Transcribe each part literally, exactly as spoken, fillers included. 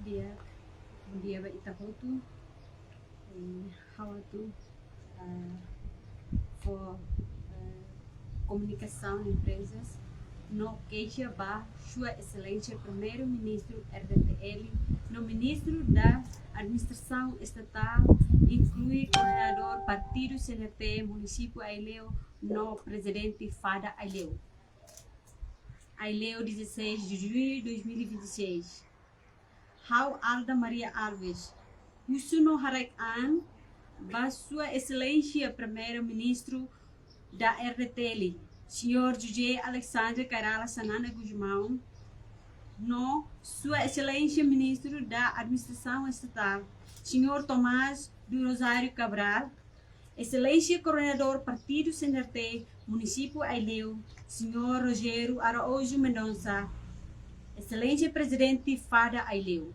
Di'ak, bondia ba ita hotu. Eh, ha'u atu, ah, fó, eh, komunikasaun emprezas no keixa ba Sua Exelénsia Primeiru-Ministru R D T L, no Ministru da Administrasaun Estatál, inklui koordenadór Partidu C N R T Munisípiu Aileu, no Prezidente Fada Aileu. Aileu, dezasseis de julho de dois mil e vinte e seis. Ha'u Alda Maria Alves, husu no haraik an ba Sua Exelénsia Primeiru-Ministru da R D T L, Señór José Alexandre Kay Rala Xanana Gusmão, no Sua Exelénsia Ministru da Administrasaun Estatál, Señór Tomás do Rosário Cabral, Exelénsia Koordenadór Partidu C N R T Munisípiu Aileu, Señór Rogério Araújo Mendonça, Exelénsia Prezidente Fada Aileu.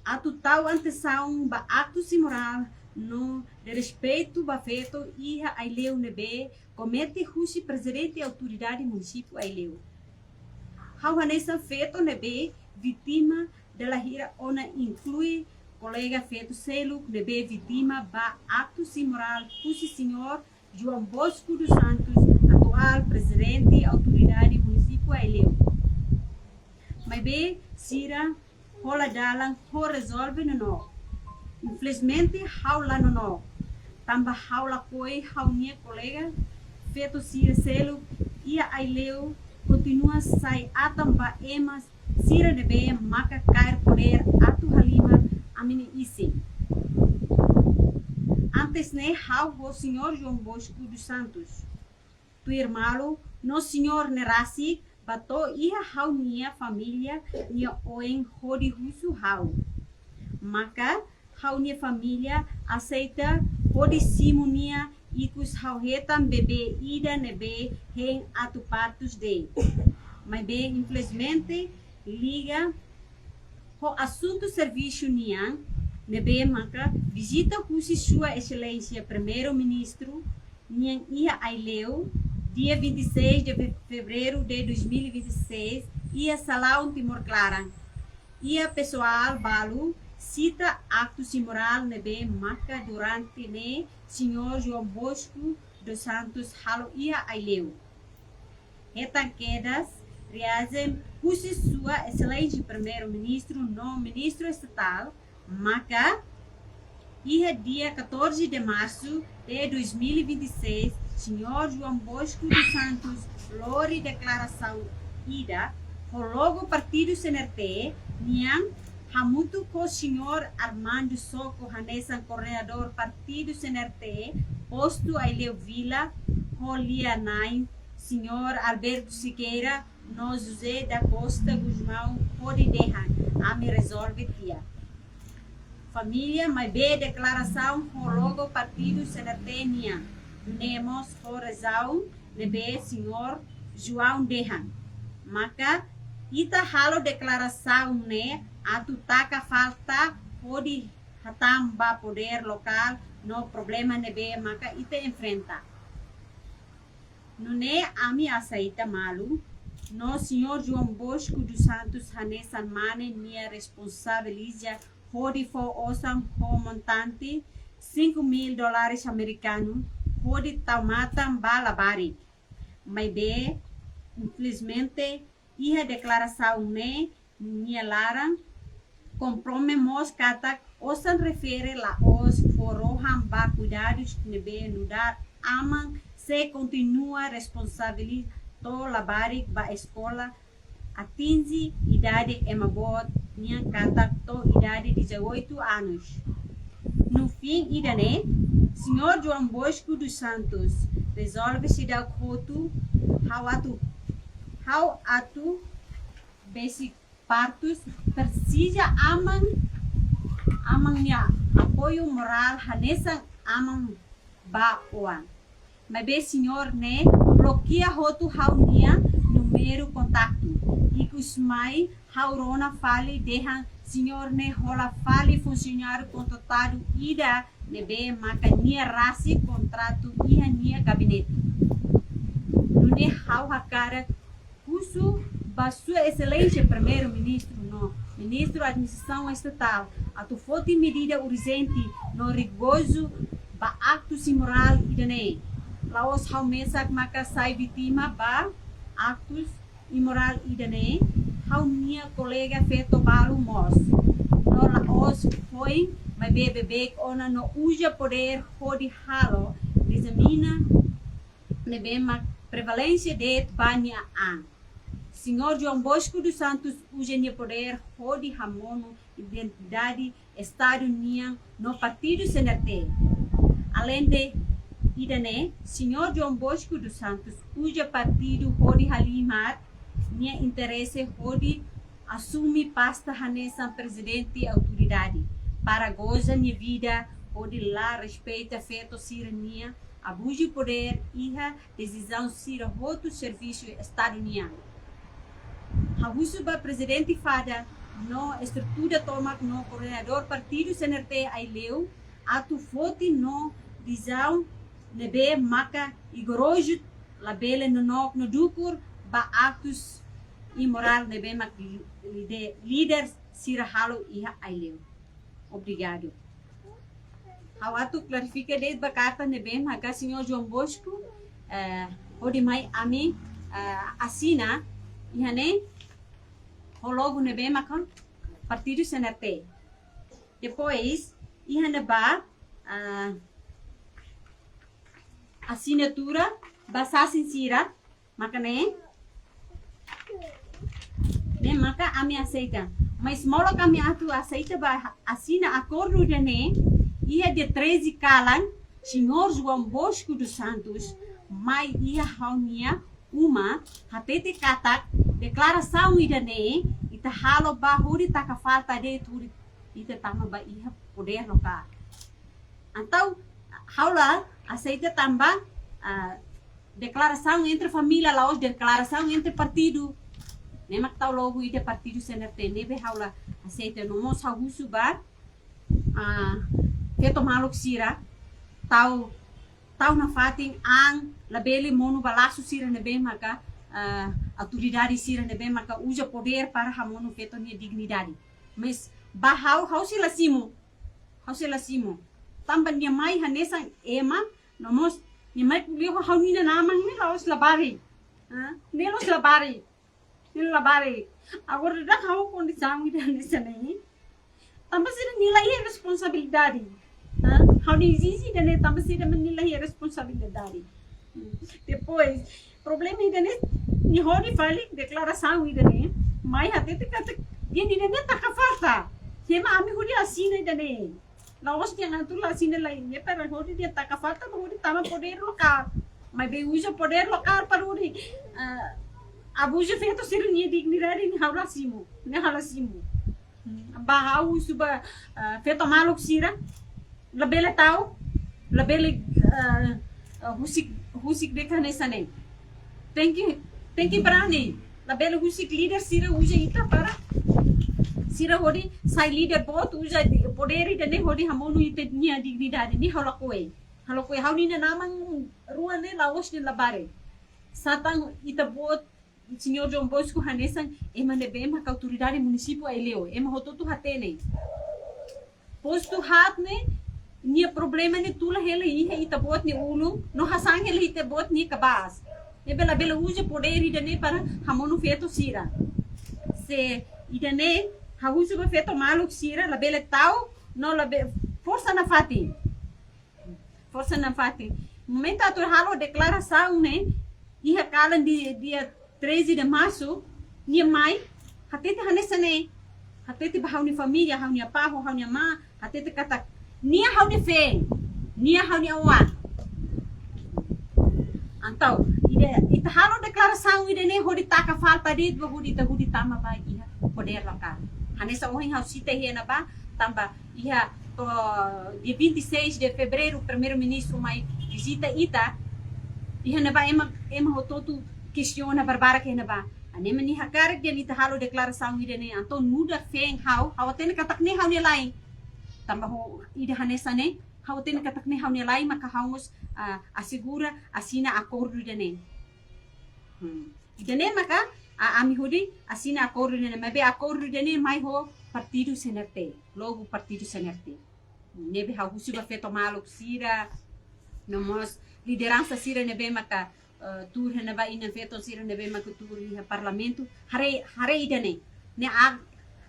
Atu tau atensaun ba aktu imorál no desrespeitu ba feto iha Aileu ne'ebé komete husi Prezidente Autoridade Munisípiu Aileu. Ha'u hanesan feto ne'ebé vítima dala hira ona, inklui kolega feto seluk ne'ebé vítima ba aktu imorál husi Señór João Bosco dos Santos, atuál Prezidente Autoridade Munisípiu Aileu. Maibé sira hola dalan ho rezolve nonook. Infelizmente, ha'u la nonook. Tanba ha'u lakohi ha'u-nia kolega feto sira seluk iha Aileu, kontinua sai atan ba ema sira ne'ebé maka kaer podér atu halimar ami-nia isin. Antes ne'e ha'u ho Señór João Bosco dos Santos tuir malu no señór ne'e rasik bá to'o iha ha'u-nia família nia oin hodi husu ha'u. Maka ha'u-nia família aseita hodi simu nia, ikus ha'u hetan bebé ida ne'ebé hein atu partus de'it. Maibé, infelizmente, liga ho asuntu servisu nian, ne'ebé maka vizita husi Sua Exelénsia Primeiru-Ministru nian iha Aileu, dia vinte e seis de fe-, fevereiro de dois mil e vinte e seis, iha Salaun Timor Klaran. Iha pesoál balu sita aktu imorál ne'ebé maka durante ne'e Señór João Bosco dos Santos halo iha Aileu. Hetan kedas reajen husi Sua Exelénsia Primeiru-Ministru no Ministru Estatál, maka iha dia catorze de março de dois mil e vinte e seis, Señór João Bosco dos Santos lori deklarasaun ida, ho logo Partidu C N R T nian, hamutuk ho Señór Armando Soco hanesan koordenadór Partidu C N R T postu Aileu Vila, ho lia-na'in Señór Alberto Sequeira no José da Costa Gusmão hodi dehan: "Ami rezolve tiha." Família, maibé deklarasaun ho logo Partidu C N R T nian, nune'e mós ho razaun ne'ebé Señór João dehan. Maka ita halo deklarasaun ne'e atu taka falta hodi hatán ba podér lokál no problema ne'ebé maka ita enfrenta. Nune'e ami aseita malu, no Señór João Bosco dos Santos hanesan mane nia responsabiliza hodi fó osan ho montante cinco mil dólares amerikanu hodi tau matan ba labarik. Maibé, infelizmente, iha deklarasaun ne'e nia laran kompromete mós katak osan refere la'ós fó rohan ba kuidadus ne'ebé nu'udar aman sei kontinua responsabiliza to'o labarik ba eskola atinje idade ema boot nian katak to'o idade dezoito anos. No fim ida-ne'e, Señór João Bosco dos Santos rezolve seidauk hotu, ha'u atu, ha'u atu besik partus, presiza aman, aman nia apoiu morál hanesan aman ba oan. Maibé señór ne'e blokia hotu ha'u-nia númeru kontaktu. Ikus mai ha'u rona fali dehan señór ne'e hola fali funsionáriu kontratadu ida ne'ebé maka nia rasik kontratu iha nia gabinete. Nune'e ha'u hakarak husu ba Sua Exelénsia Primeiru-Ministru no Ministru Administrasaun Estatál atu foti medida urjente no rigorozu ba aktus imorál ida-ne'e. La'ós ha'u mesak maka sai vítima ba aktus imorál ida-ne'e, ha'u-nia kolega feto balu mós. No la'ós foin, maibé beibeik ona no uza podér hodi halo dezamina ne'ebé mak prevalénsia de'it ba nia an. Señór João Bosco dos Santos uza nia podér hodi hamonu identidade Estadu nian no partidu C N R T. Aleinde ida-ne'e, Señór João Bosco dos Santos uza partidu hodi halimar nia interese hodi asume pasta hanesan prezidente autoridade para goza nia vida hodi la respeita feto sira-nia abuzu podér iha desizaun sira hotu servisu Estadu nian. Ha'u husu ba Prezidente Fadal no estrutura tomak no koordenadór partidu C N R T Aileu atu foti no desizaun ne'ebé maka rigorozu, labele nonook no dukur ba aktus imorál ne'ebé mak li-, lide-, líder sira halo iha Aileu. Obrigadu. Ha'u atu klarifika de'it ba karta ne'ebé maka Señór João Bosco, eh, hodi mai ami, eh, asina iha ne'e, ho logo ne'ebé maka partidu C N R T. Depois, iha ne'ebá, ah, asinatura ba sasin sira, maka ne'e, ne'e maka ami aseita. Mas molok ami atu aseita ba asina akordu ida-ne'e, iha dia treze kalan, Señór João Bosco dos Santos mai iha ha'u-nia uma, hatete katak deklarasaun ida-ne'e ita halo ba hodi taka falta de'it hodi ita tama ba iha podér lokál. Entaun, ha'u la aseita tanba, ah, deklarasaun entre família, la'ós deklarasaun entre partidu. Ne'e mak tau logo ida partidu C N R T, ne'ebé ha'u la aseita. No mós ha'u husu ba, ah, feto maluk sira, tau, tau nafatin an, labele monu ba lasu sira ne'ebé maka, ah, autoridade sira ne'ebé maka uza podér para hamonu feto nia dignidade. Mas ba ha'u, ha'u sei la simu. Ha'u sei la simu. Tanba nia mai hanesan ema, no mós nia mai ko'alia ho ha'u-nia nanan ne'e la'ós labarik. Ha? Ne'e la'ós labarik. Ne'e labarik. Agora daudaun ha'u kondisaun ida hanesan ne'e. Tanba sira-nia la iha responsabilidade. Ha? Ha'u-nia ezije ida-ne'e tanba sira-nia la iha responsabilidade. Depois, problema ida-ne'e, nia hodi fali deklarasaun ida-ne'e, mai hatete katak, nia ida-ne'e taka falta. Ema ami hodi asina ida-ne'e. La'ós nia atu la asina lai, ne'e para hodi nia taka falta, hodi tama podér lokál. Maibé uza podér lokál para hodi, ah, abuzu feto sira-nia dignidade, ne'e ha'u la simu, ne'e ha'u la simu. Ba ha'u husu ba, ah, feto maluk sira, labele tau, labele, ah, ah, husik, husik de'it hanesan ne'e. Tenke, tenke brani, labele husik líder sira uza ita para sira hodi sai líder boot, uza di-, podér ida-ne'e hodi hamonu ita-nia dignidade, ne'e ha'u lakohi. Ha'u lakohi, ha'u-nia nanan rua ne'e la'ós de'it labarik. Satán ita-boot, Señór João Bosco hanesan ema ne'ebé maka autoridade munisípiu Aileu, ema hotu-hotu hatene. Postu haat ne'e, nia problema ne'e tula hela iha ita-boot nia ulun, no hasa'e hela ita-boot nia kabaas. Ne'ebé labele uza podér ida-ne'e para hamonu feto sira. Se ida-ne'e, ha'u husu ba feto maluk sira, labele tau, no labe-, forsa nafatin. Forsa nafatin. Momentu atu halo deklarasaun ne'e, iha kalan di-, dia treze de março, nia mai, hatete hanesan ne'e, hatete ba ha'u-nia família, ha'u-nia apá, ha'u-nia amá, hatete katak, nia ha'u-nia feen, nia ha'u-nia oan. Entaun, ida, ita halo deklarasaun ida-ne'e hodi taka falta de'it, ba hodi ita hodi tama ba iha podér lokál. Hanesan ohin ha'u sita iha ne'ebá, tanba iha, to'o dia vinte e seis de fevereiro, Primeiru-Ministru mai vizita ita, iha ne'ebá ema, ema hotu-hotu kestiona barbarak iha ne'ebá. Hanesan ne'e nia hakarak dehan ita halo deklarasaun ida-ne'e, entaun nu'udar feen ha'u, ha'u hatene katak ne'e ha'u-nia la'en. Tanba ho ida hanesan ne'e, ha'u hatene katak ne'e ha'u-nia la'en, maka ha'u mós, ah, asegura, asina akordu ida-ne'e. Hmm. Ida-ne'e maka, A, ami hodi asina akordu ne'e, maibé akordu ne'e mai ho partidu C N R T, logo partidu C N R T. Ne'ebé ha'u husu ba feto maluk sira, no mós lideransa sira ne'ebé maka, eh, tuur iha ne'ebá, inan-feton sira ne'ebé maka tuur iha parlamentu, haree, haree ida-ne'e. Ne'e a,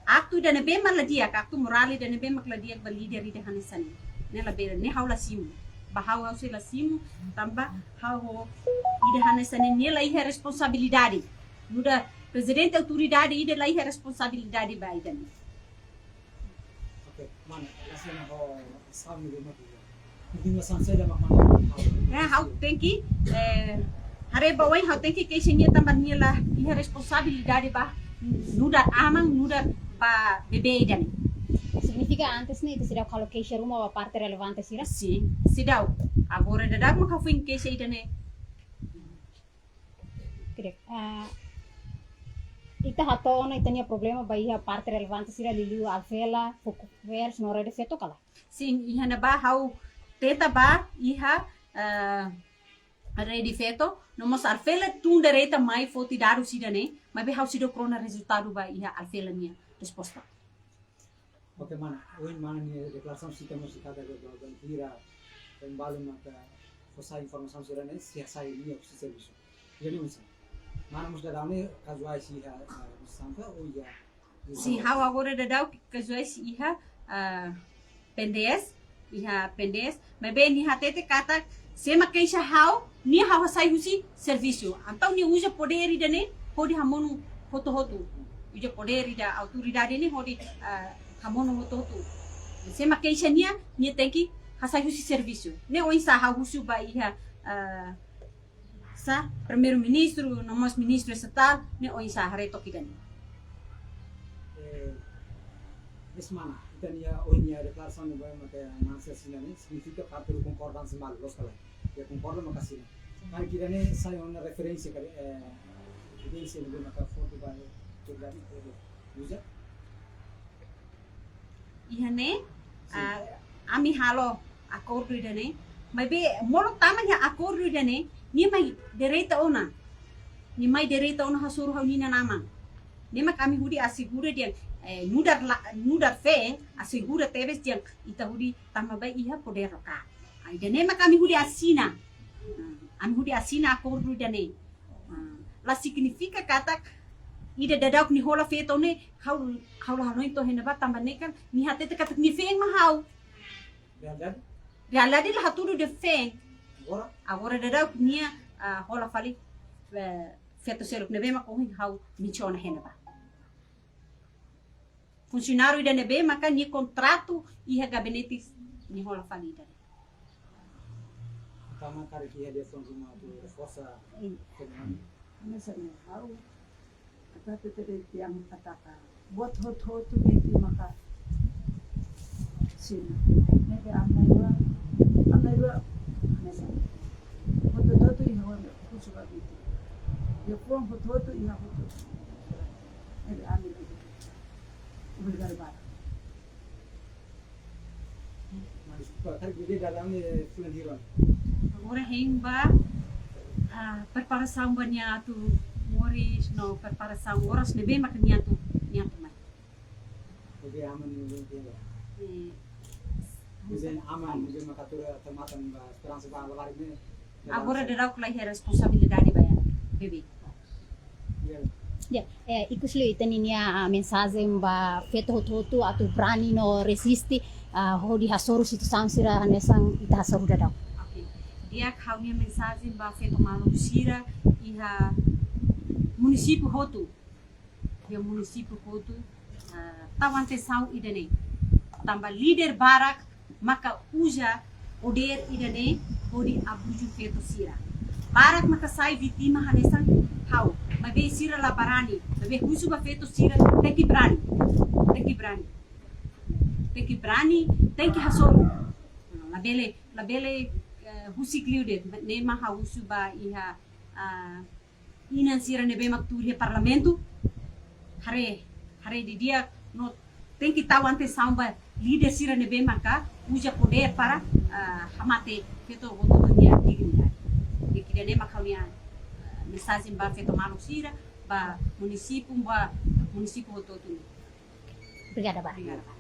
aktu ida ne'ebé mak la di'ak, aktu morál ida ne'ebé mak la di'ak ba líder ida hanesan ne'e. Ne'e labele, ne'e ha'u la simu. Ba ha'u, ha'u sei la simu, tanba ha'u ho ida hanesan ne'e, nia la iha responsabilidade. Nu'udar prezidente autoridade ida la iha responsabilidade ba ida-ne'e. Oke, mana? Lasena ho sam ni rumah tu. Di masa saya mak mana? Nah, ha'u tenke, eh, haree ba oin ha'u tenke keixa nia tanba nia la iha responsabilidade ba nu'udar aman, nu'udar ba bebé ida-ne'e. Signifika antes ne'e ita seidauk halo keixa ruma ba parte relevante sira? Sin, seidauk. Agora daudaun mak ha'u foin keixa ida-ne'e. Oke, ah, ita hato'o ona ita-nia problema ba iha parte relevante sira, liuliu Alfela, Foco Verdes no Rede Feto ka lae? Sin, iha ne'ebá ha'u tenta ba iha, ah, Rede Feto, no mós Alfela tun direta mai foti dadus ida-ne'e, maibé ha'u seidauk rona rezultadu ba iha Alfela nia resposta. Oke, mana, ohin mana nia deklarasaun sita mós katak ke ba bandeira, pembalu maka fó sai informasaun sira-ne'e, sei hasai nia husi servisu. Jadi, oinsá? Mana mós daudaun ne'e kazuais iha, eh, Santa, ou iha, iha Sin, ha'u agora daudaun kazuais iha, ah, PNDS, iha PNDS, maibé nia hatete katak se ema keixa ha'u, nia ha'u hasai husi servisu. Entaun nia uza podér ida-ne'e hodi hamonu hotu-hotu. Uza podér ida autoridade ne'e hodi, ah, hamonu hotu-hotu. Se ema keixa nia, nia tenke hasai husi servisu. Ne'e oinsá ha'u husu ba iha, ah, sá, primeiru-ministru, no mós ministru estatál, ne'e oinsá haree took ida-ne'e. Eh, esta mana, ita-nia, ohin nia deklarasaun ne'ebé maka mansa asina ne'e, signifika parte do concordância malu, loos ka lae? Ita konkorda maka asina. Karik ida-ne'e sai ona referénsia ka, eh, evidénsia ne'ebé maka forte ba, eh, autoridade, eh, uza? Iha ne'e, Sin. ah, ami halo akordu ida-ne'e. Maibé molok tama iha akordu ida-ne'e, nia mai direta ona. Nia mai direta ona hasoru ha'u-nia inan-aman. Ne'e mak ami hodi asegura dehan, eh, nu'udar la, nu'udar feen, asegura tebes dehan ita hodi tama ba iha podér lokál. Ah, ida-ne'e mak ami hodi asina. Ah, ami hodi asina akordu ida-ne'e. Ah, la signifika katak ida daudauk nia hola feto ne'e, ha'u, ha'u la hanoin to'o iha ne'ebá tanba ne'e kan, nia hatete katak nia feen mak ha'u. Realidade? Realidade la hatudu dehan feen. Agora? Agora daudauk nia, ah, hola fali, eh, feto seluk ne'ebé mak ohin ha'u mensiona iha ne'ebá. Funsionáriu ida ne'ebé maka nia kontratu iha gabinete nia hola fali ida. Tama karik iha diresaun ruma atu reforsa. Ih. Komunidade. Hanesan ne'e ha'u, ata tete de tiang ataka. Buat hotu-hotu de'it maka sina. Ne'ebé ami na'in-rua, ami na'in-rua, hanesan. Hotu-hotu iha wan husu ba bitu. Ya puang hotu-hotu iha hotu. Ne'ebé ami na'in-rua. Obrigadu barak. Mas, pa, karik bebé daudaun ne'e fulan hira? Agora hein ba, ah, preparasaun ba nia atu moris no preparasaun oras ne'ebé maka nia atu, nia atu mai. Bebé aman ne'e belum tiba. Eh, Bebé aman, bebé maka tuur tau matan ba esperansa ba labarik ne'e. Agora daudauk la iha responsabilidade ba iha bebé. Ya. Ya, eh, ikus liu ita-nia, ah, mensajen ba feto hotu-hotu atu brani no reziste, ah, hodi hasoru situasaun sira hanesan ita hasoru daudaun. Oke. Di'ak, ha'u-nia mensajen ba feto maluk sira iha munisípiu hotu. Iha munisípiu hotu, ah, tau atensaun ida-ne'e. Tanba líder barak maka uza podér ida-ne'e hodi abuzu feto sira. Barak maka sai vítima hanesan ha'u. Maibé sira la brani. Maibé husu ba feto sira tenke brani. Tenke brani. Tenke brani, tenke hasoru. Labele, labele, eh, husik liu de'it. Ne'e mak ha'u husu ba iha, ah, inan sira ne'ebé mak tuur iha parlamentu, haree, haree didi'ak no tenke tau atensaun ba líder sira ne'ebé maka uza podér para, ah, hamate feto hotu-hotu nia dignidade. Ne'e ida-ne'e mak ha'u-nia, ah, mensajen ba feto maluk sira, ba munisípiu, ba munisípiu hotu-hotu. Obrigada ba. Obrigada ba.